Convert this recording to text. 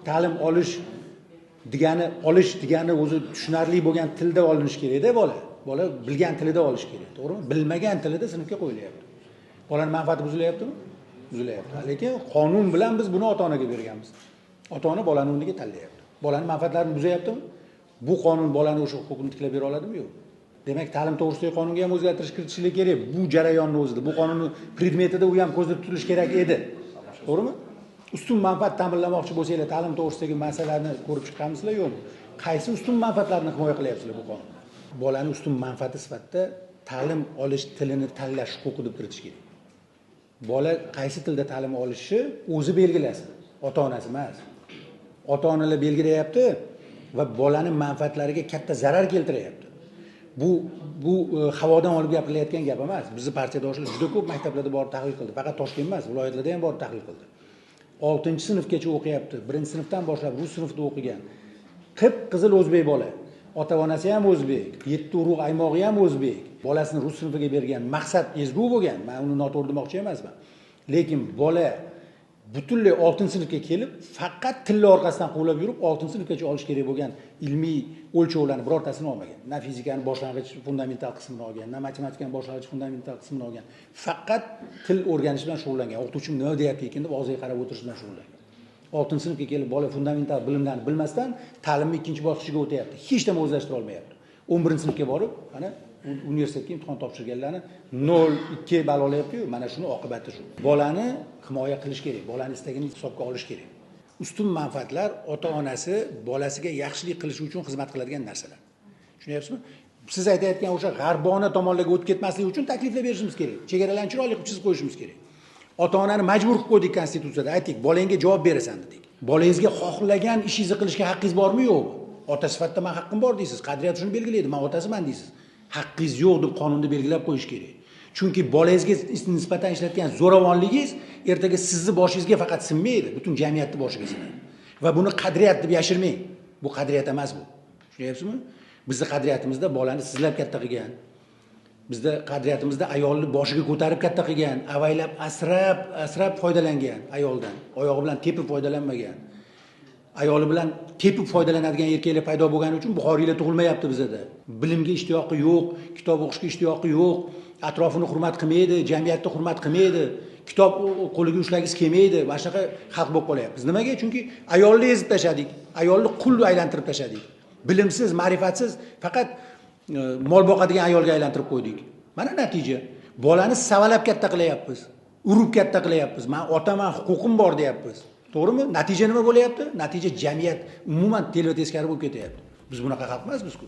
Ta'lim olish degani, olish degani o'zi tushunarli bo'lgan tilda olinishi kerakda bola. Bola bilgan tilida olishi kerak, to'g'rimi? Bilmagan tilida sinfga qo'yilyapti. Bolani manfaati buzilyaptimi? Buzilyapti. Lekin qonun bilan biz buni ota-onaga berganmiz. Ota-ona bolani o'rniga tanlayapti. Bolani manfaatlarini buzyaptimi? Bu qonun bolani o'sha huquqini tiklab bera oladimi? Yo'q. Demak, ta'lim to'g'risidagi qonunga ham o'zgartirish kiritishlik kerak. Bu jarayonni o'zida, bu qonunning predmetida u ham ko'zda tutilishi kerak edi. To'g'rimi? Ustun manfaat ta'minlamoqchi bo'lsanglar, ta'lim to'g'risidagi masalani ko'rib chiqqanmisizlar yo'qmi? Qaysi ustun manfaatlarni himoya qilyapsizlar bu qonunda? Bolani ustun manfaati sifatida ta'lim olish tilini tanlash huquqi deb kiritish kerak. Bola qaysi tilda ta'lim olishi o'zi belgilasin, ota-onasi emas. Ota-onalar belgilayapti va bolani manfaatlariga katta zarar keltiryapti. Bu havodan olib gapirilayotgan gap emas. Bizni partiyadoshlar juda ko'p maktablarda borib tahlil qildi. Faqat Toshkent emas, viloyatlarda ham borib tahlil qildi. 6-sinfgacha o'qiyapti. 1-sinfdan boshlab rus sinfida o'qigan. Qip-qizil o'zbek bola. Ota-onasi ham o'zbek, 7 urug' aymog'i ham o'zbek. Bolasini rus sinfiga bergan maqsad ezgu bo'lgan. Men uni noto'g'ri demoqchi emasman. Lekin bola butunlay 6-sinfga kelib, faqat tilni orqasidan quvlab yurib, 6-sinfgacha olish kerak bo'lgan ilmiy o'lchovlarni birortasini olmagan. Na fizikani boshlang'ich fundamental qismini olgan, na matematikani boshlang'ich fundamental qismini olgan. Faqat til o'rganish bilan shug'ullangan. O'qituvchim nima deyapti ekan deb og'ziga qarab o'tirish bilan shug'ullangan. 6-sinfga kelib bola fundamental bilimlarni bilmasdan ta'limning ikkinchi bosqichiga o'tyapti. Hech nima o'zlashtira olmayapti. 11-sinfga borib, mana universitetga imtihon topshirganlarni 0-2 ball olyapti-yu, mana shuni oqibati shu. Bolani himoya qilish kerak, bolani istagini hisobga olish kerak. Ustun manfaatlar ota-onasi bolasiga yaxshilik qilishi uchun xizmat qiladigan narsalar. Tushunyapsizmi? Siz aytayotgan o'sha g'arbona tomonlarga o'tib ketmaslik uchun takliflar berishimiz kerak. Chegaralarni chiroyli qilib chizib qo'yishimiz kerak. Ota-onani majbur qilib qo'ydik konstitutsiyada. Aytdik, bolangga javob berasan dedik. Bolangizga xohlagan ishingizni qilishga haqqingiz bormi, yo'qmi? Ota sifatida men haqqim bor deysiz. Qadriyat shuni belgilaydi, men otasiman deysiz. Haqqingiz yo'q deb qonunda belgilab qo'yish kerak. Chunki bolangizga nisbatan ishlatgan zo'ravonligingiz ertaga sizni boshingizga faqat sinmaydi, butun jamiyatning boshiga sinadi. Va buni qadriyat deb yashirmang. Bu qadriyat emas bu. Tushunyapsizmi? Bizning qadriyatimizda bolani sizlab katta qilgan. Bizda qadriyatimizda ayolni boshiga ko'tarib katta qilgan, avaylab asrab, asrab foydalangan ayoldan, oyog'i bilan tepib foydalanmagan. Ayoli bilan tepib foydalanadigan erkaklar paydo bo'lgani uchun buxoriylar tug'ilmayapti bizada. Bilimga ishtiyoqi yo'q, kitob o'qishga ishtiyoqi yo'q, atrofini hurmat qilmaydi, jamiyatni hurmat qilmaydi, kitob qo'liga ushlagisi kelmaydi, mana shunaqa xalq bo'lib qolyapmiz. Nimaga? Chunki ayolni ezib tashladik, ayolni qul aylantirib tashladik. Bilimsiz, ma'rifatsiz, faqat mol boqadigan ayolga aylantirib qo'ydik. Mana natija. Bolani savalab katta qilyapmiz, urib katta qilyapmiz. Men otaman, huquqim bor deyapmiz. To'g'rimi? Natija nima bo'lyapti? Natija jamiyat umuman telba teskari bo'lib ketyapti. Biz bunaqa xalq emasmiz-ku.